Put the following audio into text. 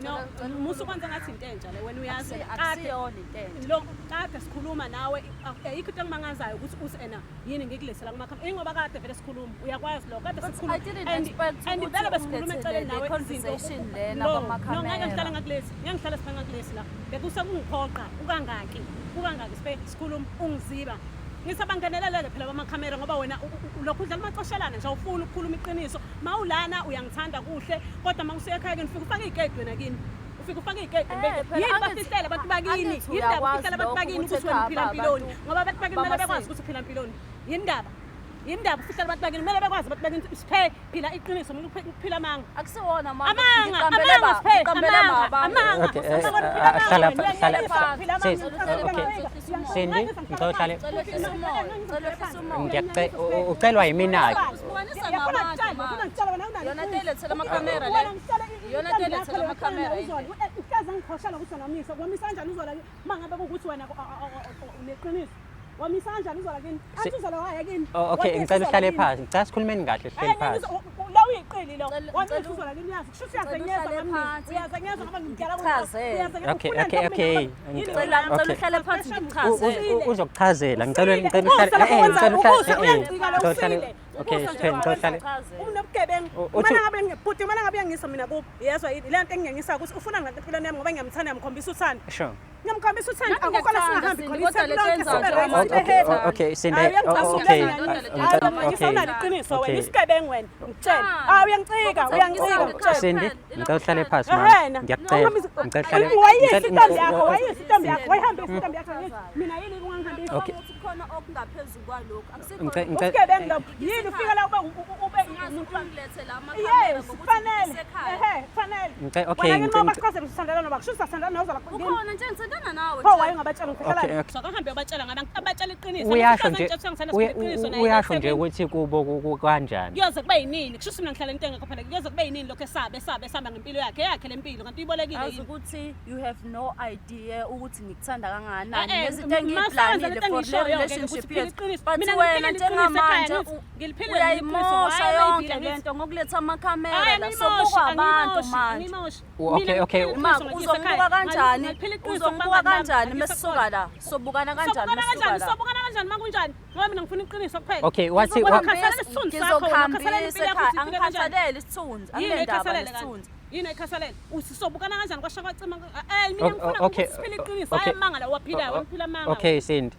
No, musu kwanza ngathi into entsha le wena uyazi akusiyona into entsha. lo kade sikhuluma nawe ayikho into engimangazayo ukuthi usena yini ngikulesela kumakhamera ingoba kade vele sikhuluma uyakwazi lo kade sikhuluma I didn't expect and vele besikhuluma eceleni nawe conversation lena no kwamakhamera. ngeke ngihlala ngakulesi ngiyangihlala sipha ngakulesi la bekusakungiphoqa ukangaki sipe sikhuluma ungiziba ngisabangenelele phela kwamakhamera ngoba wena lokhu udlala amacoshelana nje awufuni ukukhuluma iqiniso mawulana uyangithanda kuhle kodwa mawusuya ekhaya ke ufika ufaka igate wena kini ufika ufaka igate yini bafihlela abantu bakini yindaba bafihlela abantu bakini ukuthi wena uphila empiloni ngoba abantu bakini kumele bekwazi ukuthi uphila empiloni yindaba ufihlela abantu bakini kumele bekwazi abantu bakini siphe phila iqiniso mina ukuphila amanga Akusiwona amanga Cindy ngixoxale ucelwa yimina Yona telethela amakhamera le. Yona telethela amakhamera. Ukaza ngikhoshela ukuthi ngamisa kwamisa kanjani uzola mangabe ukuthi wena uneqiniso wamisa kanjani uzola kini athi uzola waya kini okay ngicela uhlale phansi ngicela sikhulumeni kahle sihleli phansi la uyiqili lo wamisa uzola kini yazi kusho uyazenyeza nami uyazenyeza ngoba ngidala okay Ngicela uhlale phansi ngichaze. uzokuchazela ngicela uhlale okay sihlale unobugebengu mana ngabe ngiyisa mina kuphi yezwa le nto engiyangisa ukuthi ufuna ngempilweni yami ngoba ngiyamthanda ngiyamkhombisa uthando sure ngiyamkhombisa uthando akukho la singahambi khona okay Cindy ngifuna liqiniso wena isigebengu wena ngitshela uyangicika Cindy ngicela uhlale phansi mama ngiyacela ngicela wayisitambi yakho wayihambe isitambi yakho mina yini ungangihambisa okay Khona okungaphezulu kwalokho. usigebengu lo yini ufika la ube ngilethela amakhamera fanele fanele okay ngicela usithandana noba kusho usithandana nawuzala ukhona nje ngithandana nawe. pho waye ngabatshela ngifihlela sokahambe ubatshela ngabe abatshela iqiniso uyasho nje ukuthi kubo kanjani kuyoze kube yinini kusho mina ngihlala into engekho phela kuyoze kube yinini lokho esaba ngempilo yakhe lempilo kanti uyibolekile yini ukuthi you have no idea ukuthi ngikuthanda kangakanani nezinto engiyiplanile for relationship yethu but wena njengamanje uyayimosha yonke lento ngokuletha amakhamera la sobuka abantu manje okay uzombuka kanjani uzombuka kanjani mesisuka la sobukana kanjani sobukana kanjani makunjani ngoba mina ngifuna iqiniso kuphela okay wathi ngizokhambisa ekhaya angikhathalele isithunzi angendaba lesithunzi yini ekhasalela usisobukana kanjani kwasha kwacima mina ngifuna ukuthi siphile iqiniso ayamanga la waphila amanga okay Cindy